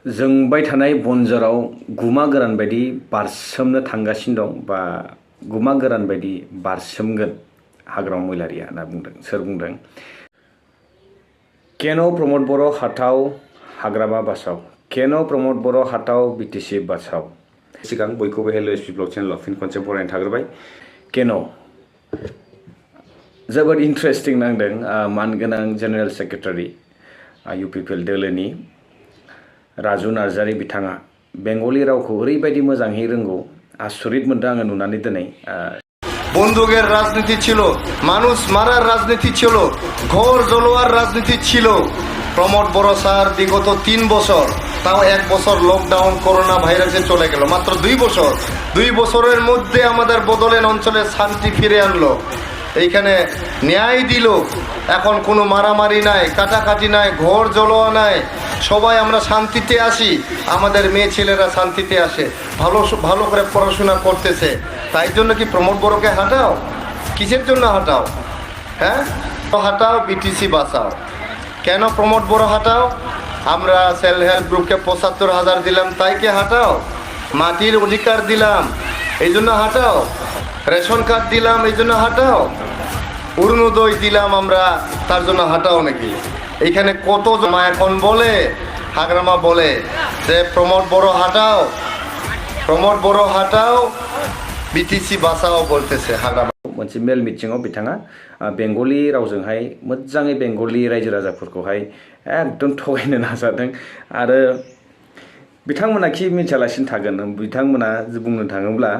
जोंबाय थानाय बनजराव गुमा गोरान बायदि बारसोमनो थांगासिनो दं बा गुमा गोरान बायदि बारसोमगोन हाग्रामा महिलारिया होनना बुंदों। सोर बुंदों? केन' प्रमद बर' हाथाव हाग्रामा बाचाव केन' प्रमद बर' हाथाव BTC बाचाव। सिगां बयखौबो हेल' एसपि ब्लग चेनेलाव फिन खनसे बरायनो थाग्रोबाय। केन' जोबोद इन्टारेस्टिं नांदों मानगोनां जेनेरेल सेक्रेटारि UPPL दोलोनि राजु नार्जारी बिथाङा बेंगली रावखौ ओरैबायदि मोजाङै रोंगौ आसरित मोनदों आङो नुनानै दिनै। বন্দুকের রাজনীতি ছিল, মানুষ মারার রাজনীতি ছিল, ঘর জ্বলোয়ার রাজনীতি ছিল। প্রমোদ বড় স্যার বিগত 3 বছর, তাও 1 বছর লকডাউন করোনা ভাইরাসে চলে গেল, মাত্র 2 বছর। 2 বছরের মধ্যে আমাদের বদলেন অঞ্চলে শান্তি ফিরে আনলো, এইখানে ন্যায় দিল। এখন কোনো মারামারি নাই, কাটাকাটি নাই, ঘর জ্বলোয়া নাই, সবাই আমরা শান্তিতে আসি। আমাদের মেয়ে ছেলেরা শান্তিতে আসে, ভালো ভালো করে পড়াশোনা করতেছে। তাই জন্য কি প্রমোদ বড়কে হাঁটাও? কিসের জন্য হাঁটাও? হ্যাঁ, হাঁটাও BTC বাঁচাও। কেন প্রমোদ বড় হাঁটাও? আমরা সেলফ হেল্প গ্রুপকে ৭৫,০০০ দিলাম, তাই কি হাঁটাও? মাটির অধিকার দিলাম, এই জন্য হাঁটাও? রেশন কার্ড দিলাম, এই জন্য হাঁটাও? অরুণোদয় দিলাম আমরা, তার জন্য হাঁটাও নাকি? এইখানে কত জমা এখন বলে, হাগ্রামা বলে যে প্রমোদ বড় হাঁটাও, প্রমোদ বড় হাঁটাও, BTC বাঁচাও বলতেছে হাগ্রামা। मोनसे मेल मिटिङाव बिथाङा बेंगली रावजोंहाय मोजाङै बेंगली रायजो राजाफोरखौहाय एकदम थगायनो नाजादों आरो बिथांमोना खि मिथियालासिनो थागोन। बिथांमोना बुंनो थाङोब्ला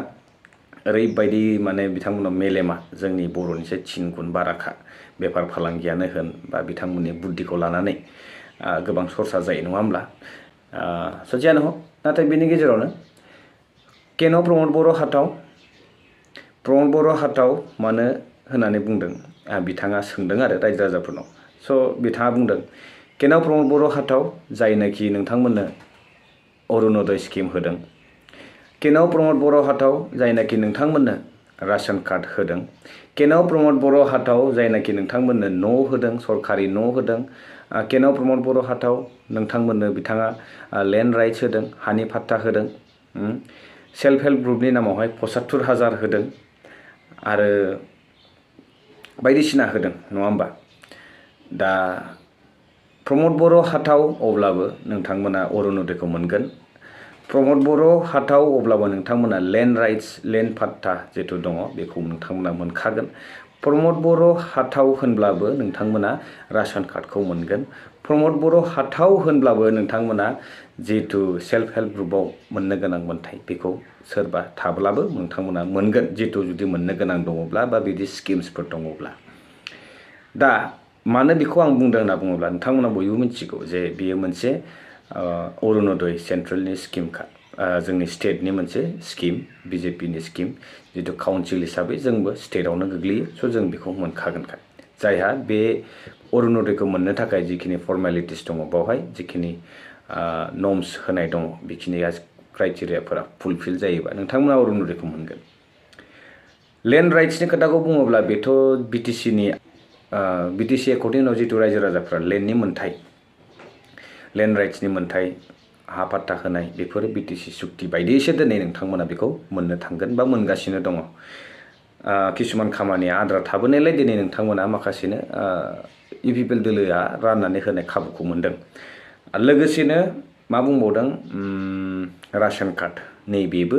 ओरैबायदि माने बिथांमोना मेलेमा जोंनि बर'निसाय 3 गुन बाराखा। बेफार फालांगियानो होन बा बिथांमोननि बुद्धिखौ लानानै गोबां सरसा जायो, नङा होमब्ला? जियानो हक, नाथाय बेनि गेजेरावनो केन' प्रमद बर' हाथाव प्रमद बर' हाथाव मानो होननानै बुंदों बिथाङा सोंदों आरो रायजो राजाफोरनाव। बिथाङा बुंदों केन' प्रमद बर' हाथाव जायनाखि नोंथांमोननो अरुणोदय स्किम होदों, केन' प्रमद बर' हाथाव जायनाखि नोंथांमोननो राशन कार्ड होदों, केन' प्रमद बर' हाथाव जायनाखि नोंथांमोननो न' होदों, सरकारि न' होदों, केन' प्रमद बर' हाथाव नोंथांमोननो बिथाङा लेन्ड राइट्स होदों, हानि फाट्टा होदों, सेल्फ हेल्प ग्रुपनि नामावहाय ৭৫,০০০ होदों आरो बायदिसिना होदों, नङा होमबा? दा प्रमद बर' हाथाव अब्लाबो नोंथांमोना अरुणोदयखौ मोनगोन। प्रमद बर' हाथाव अब्लाबो नोंथांमोना लेन्ड राइट्स, लेन्ड फाट्टा जिथु दङ बेखौ नोंथांमोना मोनखागोन। प्रमद बर' हाथाव होनब्लाबो नोंथांमोना राशन कार्डखौ मोनगोन। प्रमद बर' हाथाव होनब्लाबो नोंथांमोना जिहेतु सेल्फ हेल्प ग्रुपआव मोननो गोनां मोन्थाय बेखौ सोरबा थाब्लाबो नोंथांमोना मोनगोन, जिहेतु जुदि मोननो गोनां दङब्ला बा बिदि स्किम्सफोर दङब्ला। दा मानो बेखौ आं बुंदों होनना बुङोब्ला नोंथांमोना बयबो मिथिगौ जे बेयो मोनसे अरुणोदय सेन्ट्रेलनि स्किमखा, जोंनि स्टेटनि मोनसे स्किम, BJPनि स्किम, जितु काउन्सिल हिसाबै जोंबो स्टेटआवनो गोग्लैयो। जों बेखौ मोनखागोनखा। जायहा बे अरुणोदयखौ मोननो थाखाय जिखिनि फर्मेलिटिस दङ, बावहाय जिखिनि नर्म्स होनाय दङ, बेखिनि क्राइटेरियाफोरा फुलफिल जायोबा नोंथांमोना अरुणोदयखौ मोनगोन। लेन्ड राइट्सनि खोथाखौ बुङोब्ला बेथ' BTC एकर्डिंआव जितु रायजो राजाफ्रा लेन्डनि मोन्थाय, लेन्ड राइट्सनि मोन्थाय, हा पाट्टा होनाय, बेफोरो BTC सुक्ति बायदियैसो दिनै नोंथांमोना बेखौ मोननो थांगोन बा मोनगासिनो दङ। किसुमान खामानिया आद्रा थाबोनायलाय दिनै नोंथांमोना माखासेनो UPPL दोलोआ राननानै होनाय खाबुखौ मोनदों। लोगोसेनो मा बुंबावदों, राशन कार्ड, नैबेबो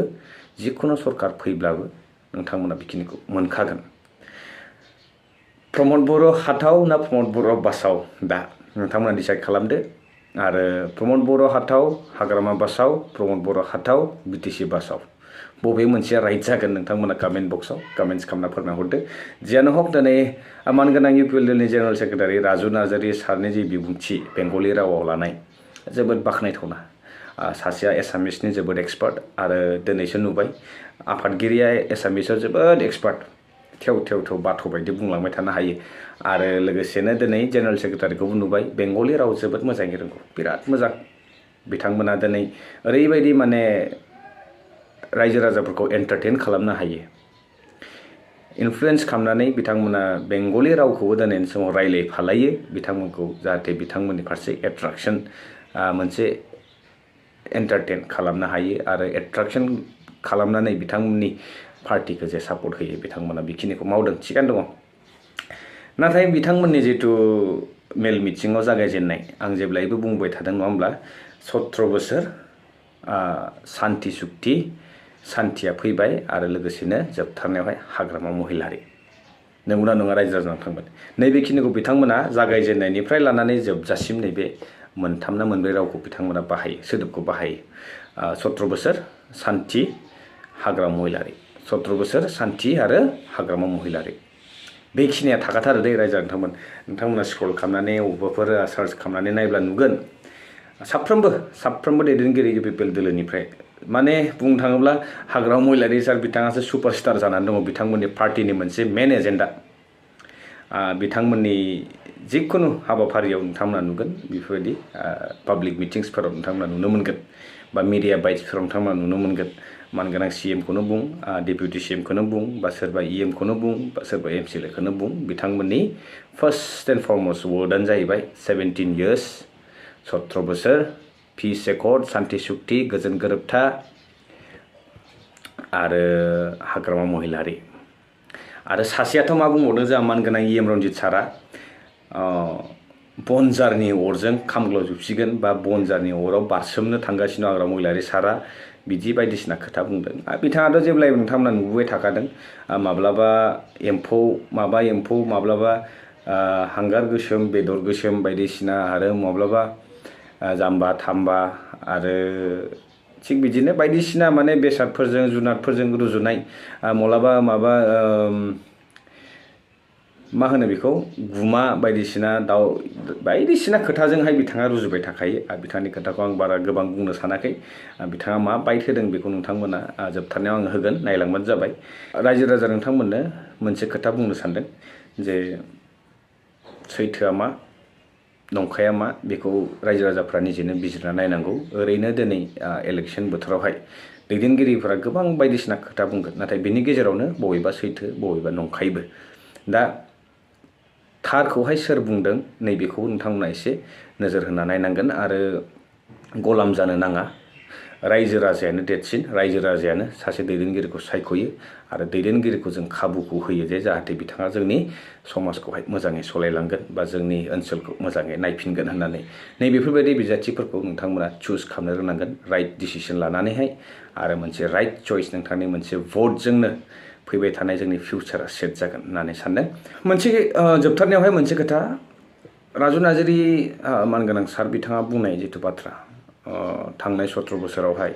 जिखुनु सरकार फैब्लाबो नोंथांमोना बेखिनिखौ मोनखागोन। प्रमद बर' हाथाव ना प्रमद बर' बाचाव, दा नोंथांमोना डिसाइड खालामदो। आरो प्रमद बर' हाथाव हाग्रामा बाचाव, प्रमद बर' हाथाव BTC बाचाव, बबे मोनसेया राइट जागोन नोंथांमोना कमेन्ट बक्सआव कमेन्ट्स खालामना फोरमायहरदो। जियानो हक, दिनै मानगोनां UPPL दोलनि जेनेरेल सेक्रेटारि राजु नार्जारी सारनि जि बिबुंथि बेंगली रावाव लानाय जोबोद बाख्नायथावना। सासेया एसामिसनि जोबोद एक्सपार्ट आरो दिनैसो नुबाय आफादगिरिया एसामिसाव जोबोद एक्सपार्ट, थेव थेव थेव बाथ' बायदि बुंलांबाय थानो हायो। आरो लोगोसेनो दिनै जेनेरेल सेक्रेटारिखौबो नुबाय, बेंगली राव जोबोद मोजाङै रोंगौ, बिराद मोजां। बिथांमोना दिनै ओरैबायदि माने रायजो राजाफोरखौ एन्टारटेन खालामनो हायो, इनफ्लुयेन्स खालामनानै बिथांमोना बेंगली रावखौबो दिनैनि समाव रायलायफालायो बिथांमोनखौ, जाहाथे बिथांमोननि फारसे एट्राक्शन मोनसे एन्टारटेन खालामनो हायो आरो एट्राक्शन खालामनानै बिथांमोननि पार्टीखौ जे सापर्ट होयो बिथांमोना बेखिनिखौ मावदों थिगानो दङ नाथाय बिथांमोननि जितु मेल मिटिङाव जागायजेननाय आं जेब्लायबो बुंबाय थादों नङा होमब्ला 17 बोसोर शान्ति सुक्ति शान्तिया फैबाय आरो लोगोसेनो जोबथारनायावहाय हाग्रामा महिलारि नंगौना नङा रायजो राजा नोंथांमोन नैबेखिनिखौ बिथांमोना जागायजेननायनिफ्राय लानानै जोबजासिम नैबे मोनथाम ना मोनब्रै रावखौ बिथांमोना बाहायो सोदोबखौ बाहायो 17 बोसोर शान्ति हाग्रामा महिलारि 17 बोसोर शान्ति आरो हाग्रामा महिलारि बेखिनिया थाखाथारो दै रायजो नोंथांमोना स्क्रल खालामनानै अबेबाफोर सार्च खालामनानै नायब्ला नुगोन साफ्रोमबो दैदेनगिरि इउपिपिएल दोलोनिफ्राय माने बुंनो थाङोब्ला हाग्रामा महिलारि सार बिथाङासो सुपारस्टार जानानै दङ बिथांमोननि पार्टीनि मोनसे मेन एजेन्डा बिथांमोननि जिखुनु हाबाफारियाव नोंथांमोना नुगोन बेफोरबायदि पाब्लिक मिटिंसफोराव नोंथांमोना नुनो मोनगोन बा मिडिया बाइट्सफोराव नोंथांमोना नुनो मोनगोन मानगोनां CM खौनो बुं डेपुटि CM खौनो बुं बा सोरबा EM खौनो बुं बा सोरबा MCLA खौनो बुं बिथांमोननि फार्स्ट एन्ड फरमस्ट वर्डआनो जाहैबाय 17 years 17 बोसोर पिस एकर्ड शान्ति सुक्ति गोजोन गोरोबथा आरो हाग्रामा महिलारि आरो सासेयाथ' मा बुंबावदों जोंहा मानगोनां EM रन्जित सारा बनजारनि अरजों खामग्लावजोबसिगोन बा बनजारनि अराव बारसोमनो थांगासिनो हाग्रामा महिलारि सारा बिदि बायदिसिना खोथा बुंदों बिथाङाथ' जेब्लायबो नोंथांमोना नुबोबाय थाखादों माब्लाबा एम्फौ माब्लाबा हांगार गोसोम बेदर गोसोम बायदिसिना आरो माब्लाबा जाम्बा थाम्बा आरो थिग बिदिनो बायदिसिना माने बेसादफोरजों जुनादफोरजों रुजुनाय माब्लाबा माबा मा होनो बेखौ गुमा बायदिसिना दाउ बायदिसिना खोथाजोंहाय बिथाङा रुजुबाय थाखायो बिथांनि खोथाखौ आं बारा गोबां बुंनो सानाखै बिथाङा मा बाइट होदों बेखौ नोंथांमोना जोबथारनायाव आङो होगोन नायलांबानो जाबाय रायजो राजा नोंथांमोननो मोनसे खोथा बुंनो सानदों जे सैथोआ मा नंखाया मा बेखौ रायजो राजाफ्रा निजेनो बिजिरना नायनांगौ ओरैनो दिनै इलेक्शन बोथोरावहाय दैदेनगिरिफोरा गोबां बायदिसिना खोथा बुंगोन नाथाय बेनि गेजेरावनो बबेबा सैथो बबेबा नंखायबो दा थारखौहाय सोर बुंदों नैबेखौ नोंथांमोना एसे नोजोर होना नायनांगोन आरो गलाम जानो नाङा रायजो राजायानो देरसिन रायजो राजायानो सासे दैदेनगिरिखौ सायख'यो आरो दैदेनगिरिखौ जों खाबुखौ होयो जे जाहाथे बिथाङा जोंनि समाजखौहाय मोजाङै सालायलांगोन बा जोंनि ओनसोलखौ मोजाङै नायफिनगोन होननानै नैबेफोरबायदि बिजाथिफोरखौ नोंथांमोना चुज खालामनो रोंनांगोन राइट डिसिसन लानानैहाय आरो मोनसे राइट चइस नोंथांनि मोनसे भटजोंनो फैबाय थानाय जोंनि फिउचारा सेट जागोन होननानै सानदों मोनसे जोबथारनायावहाय मोनसे खोथा राजु नार्जारी मानगोनां सार बिथाङा बुंनाय जिथु बाथ्रा थांनाय 17 बोसोरावहाय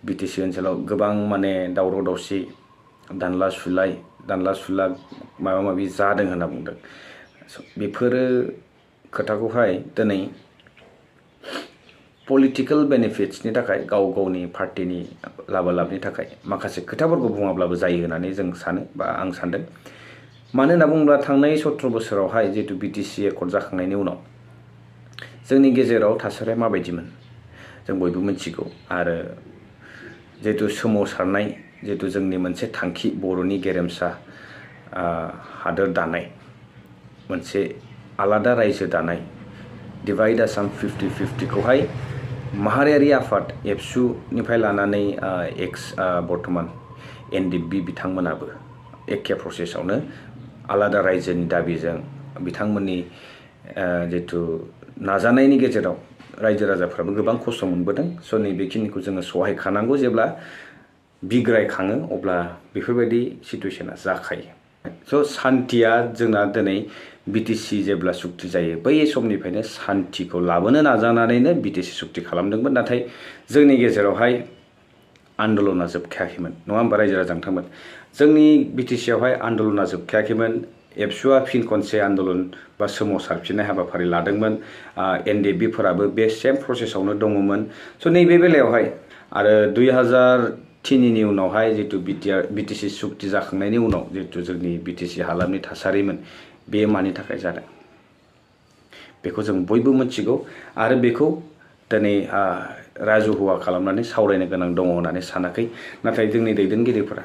BTC ओनसोलाव गोबां माने दावराव दावसि दानला सुला माबा माबि जादों होनना बुंदों बेफोरो खोथाखौहाय दिनै पलिटिकल बेनिफिट्सनि थाखाय गाव गावनि पार्टीनि लाबनि थाखाय माखासे खोथाफोरखौ बुङाब्लाबो जायो होननानै जों सानो बा आं सानदों मानो होनना बुङोब्ला थांनाय 17 बोसोरावहाय जितु BTC एकर्ड जाखांनायनि उनाव जोंनि गेजेराव थासारिया माबायदिमोन जों बयबो मिथिगौ आरो जितु सोमावसारनाय जितु जोंनि मोनसे थांखि बर'नि गेरेमसा हादोर दानाय मोनसे आलादा रायजो दानाय डिभाइड आसाम 50-50 खौहाय माहारियारि आफाद एबसुनिफ्राय लानानै बर्तमान NDB बिथांमोनाबो एखे प्रसेसआवनो आलादा रायजोनि दाबिजों बिथांमोननि जितु नाजानायनि गेजेराव रायजो राजाफ्राबो गोबां खस्थ' मोनबोदों स' नैबेखिनिखौ जोङो सहाय खानांगौ जेब्ला बिग्रायखाङो अब्ला बेफोरबायदि सिटुएसना जाखायो स' शान्तिया जोंना दिनै BTC जेब्ला सुक्ति जायो बै समनिफ्रायनो शान्तिखौ लाबोनो नाजानानैनो BTC सुक्ति खालामदोंमोन नाथाय जोंनि गेजेरावहाय आन्दलना जोबखायाखैमोन नङा होमबा रायजो राजा नोंथांमोन जोंनि BTC आवहाय आन्दलना जोबखायाखैमोन एबसुआ फिन खनसे आन्दलन बा सोमावसारफिननाय हाबाफारि लादोंमोन NDB फोराबो बे सेम प्रसेसआवनो दङमोन स' नैबे बेलायावहाय आरो 2003नि उनावहाय जितु BTC सुक्ति जाखांनायनि उनाव जितु जोंनि BTC हालामनि थासारिमोन बे मानि थाखाय जादों बेखौ जों बयबो मिथिगौ आरो बेखौ दिनै राजहुवा खालामनानै सावरायनो गोनां दङ होननानै सानाखै नाथाय जोंनि दैदेनगिरिफोरा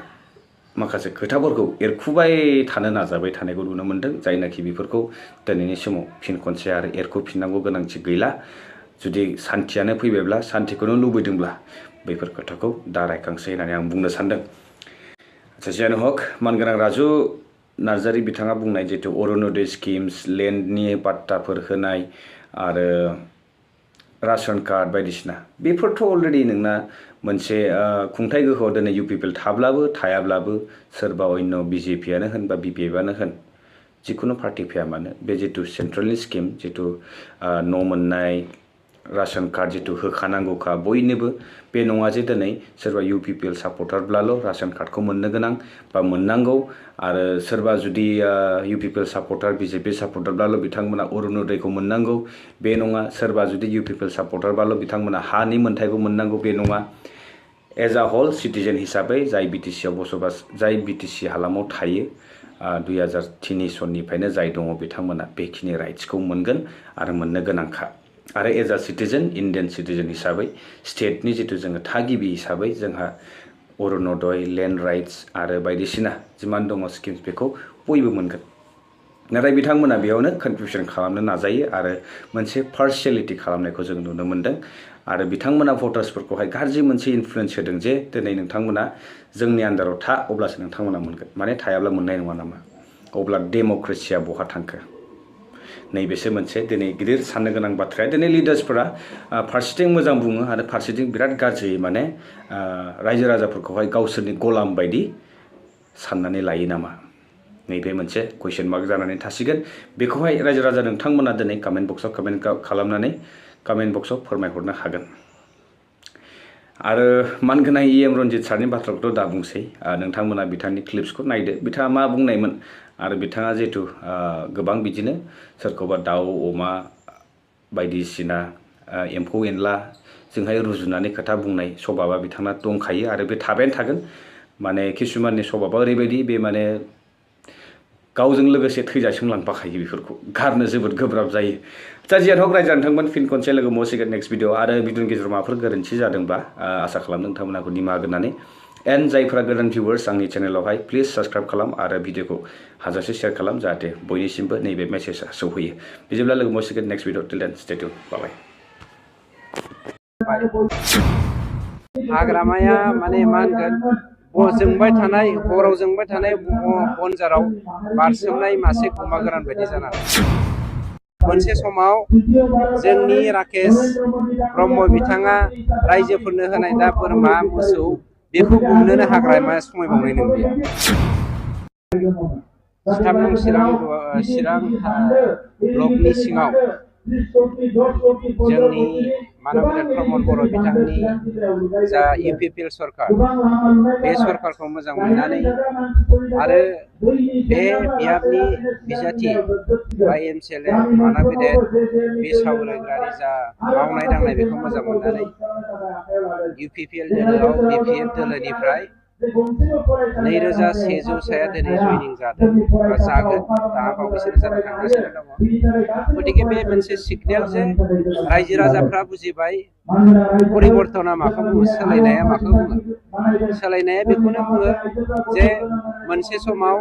माखासे खोथाफोरखौ एरखुबाय थानो नाजाबाय थानायखौ नुनो मोनदों जायनाखि बेफोरखौ दिनैनि समाव फिन खनसे आरो एरखुफिननांगौ गोनांथि गैला जुदि सान्थियानो फैबायब्ला सान्थिखौनो लुबैदोंब्ला बैफोर खोथाखौ दा रायखांसै होननानै आं बुंनो सानदों। आच्चा जियानो हक मानगोनां राजु नार्जारी बिथाङा बुंनाय जितु अरुणोदय स्किम्स लेन्डनि बाट्टाफोर होनाय आरो राशन कार्ड बायदिसिना बेफोरथ' अलरेडि नोंना मोनसे खुंथाय गोहोआव दिनै UPPL थाब्लाबो थायाब्लाबो सोरबा अन्य BJPआनो होन बा BPFआनो होन जिखुनु पार्टी फैया मानो बे जितु सेन्ट्रेलनि स्किम जितु न' मोननाय राशन कार्ड जितु होखानांगौखा बयनोबो बे नङा जे दिनै सोरबा UPPL सापर्टारब्लाल' राशन कार्डखौ मोननो गोनां बा मोननांगौ आरो सोरबा जुदि UPPL सापर्टार BJP सापर्टारब्लाल' बिथांमोना अरुणोदयखौ मोननांगौ बे नङा सोरबा जुदि UPPL सापर्टारब्लाल' बिथांमोना हानि मोन्थायखौ मोननांगौ बे नङा एज आ होल सिटिजेन हिसाबै जाय BTCआव बसबास जाय BTC हालामाव थायो 2003 सननिफ्रायनो जाय दङ बिथांमोना बेखिनि राइट्सखौ मोनगोन आरो मोननो गोनांखा आरो एज आ सिटिजेन इन्डियान सिटिजेन हिसाबै स्टेटनि जितु जोङो थागिबि हिसाबै जोंहा अरुणोदय लेन्ड राइट्स आरो बायदिसिना जिमान दङ स्किम्स बेखौ बयबो मोनगोन नाथाय बिथांमोना बेयावनो कनफ्यूजन खालामनो नाजायो आरो मोनसे पार्शियेलिटी खालामनायखौ जों नुनो मोनदों आरो बिथांमोना भटार्सफोरखौहाय गाज्रि मोनसे इनफ्लुएन्स होदों जे दिनै नोंथांमोना जोंनि आन्दाराव था अब्लासो नोंथांमोना मोनगोन माने थायाब्ला मोननाय नङा नामा अब्ला डेम'क्रेसिया बहा थांखो नैबेसो मोनसे दिनै गिदिर साननो गोनां बाथ्राया दिनै लिडार्सफोरा फारसेथिं मोजां बुङो आरो फारसेथिं बिराद गाज्रि माने रायजो राजाफोरखौहाय गावसोरनि गलाम बायदि साननानै लायो नामा नैबे मोनसे कुइसन मार्क जानानै थासिगोन बेखौहाय रायजो राजा नोंथांमोना दिनै कमेन्ट बक्सआव कमेन्ट खालामनानै कमेन्ट बक्सआव फोरमायहरनो हागोन आरो मानगोनां EM रन्जित सारनि बाथ्राखौथ' दा बुंसै नोंथांमोना बिथांनि क्लिप्सखौ नायदो बिथाङा मा बुंनायमोन आरो बिथाङा जिहेतु गोबां बिदिनो सोरखौबा दाउ अमा बायदिसिना एम्फौ एनला जोंहाय रुजुनानै खोथा बुंनाय सभाबा बिथाङा दंखायो आरो बे थाबायानो थागोन माने किसुमाननि सभाबा ओरैबायदि बे माने गावजों लोगोसे थैजासिम लांफाखायो बेफोरखौ गारनो जोबोद गोब्राब जायो दा जियानो हक रायजो नोंथांमोन फिन खनसे लोगो मोनसिगोन नेक्स्ट भिडिअ आरो भिडिअनि गेजेराव माबाफोर गोरोन्थि जादोंबा आसा खालामदों नोंथांमोनखौ निमाहा होनानै एन्ड जायफोरा गोदान भिउवार्स आंनि चेनेलावहाय प्लिज साबस्क्राइब खालाम आरो भिडिअखौ हाजासे शेयार खालाम जाहाथे बयनिसिमबो नैबे मेसेजआ सौहैयो बिदिब्ला लोगो मोनसिगोन नेक्स्ट भिडिअ टिल देन स्टे ट्युन बाय हाग्रामाया माने मा होनगोन जोंबाय थानाय हराव जोंबाय थानाय बनजाराव बारसोमनाय मासे गुमा गोरान बायदि जानानै मोनसे समाव जोंनि राकेश ब्रह्म बिथाङा रायजोफोरनो होनाय दा बोरमा मोसौ बेखौ गुमनोनो हाग्रामाया समायबावनाय नंलिया 13 नं चिरां ब्लकनि सिङाव जोंनि मानगोनां प्रमद बर' बिथांनि जा UPPL सरकार बे सरकारखौ मोजां मोननानै आरो बे बियाबनि बिजाथि बा MCLA मानाबिदेत बिसाव रायग्रानि जा मावनाय दांनाय बेखौ मोजां मोननानै UPPL दोलोआव BPF दोलोनिफ्राय 2100 साया दिनै जयनिं जादों बा जागोन दा बावैसो जानो थांगासिनो दङ गतिके बे मोनसे सिगनेल जे रायजो राजाफ्रा बुजिबाय परिबर्तना माखौ बुङो सोलायनाया माखौ बुङो सोलायनाया बेखौनो बुङो जे मोनसे समाव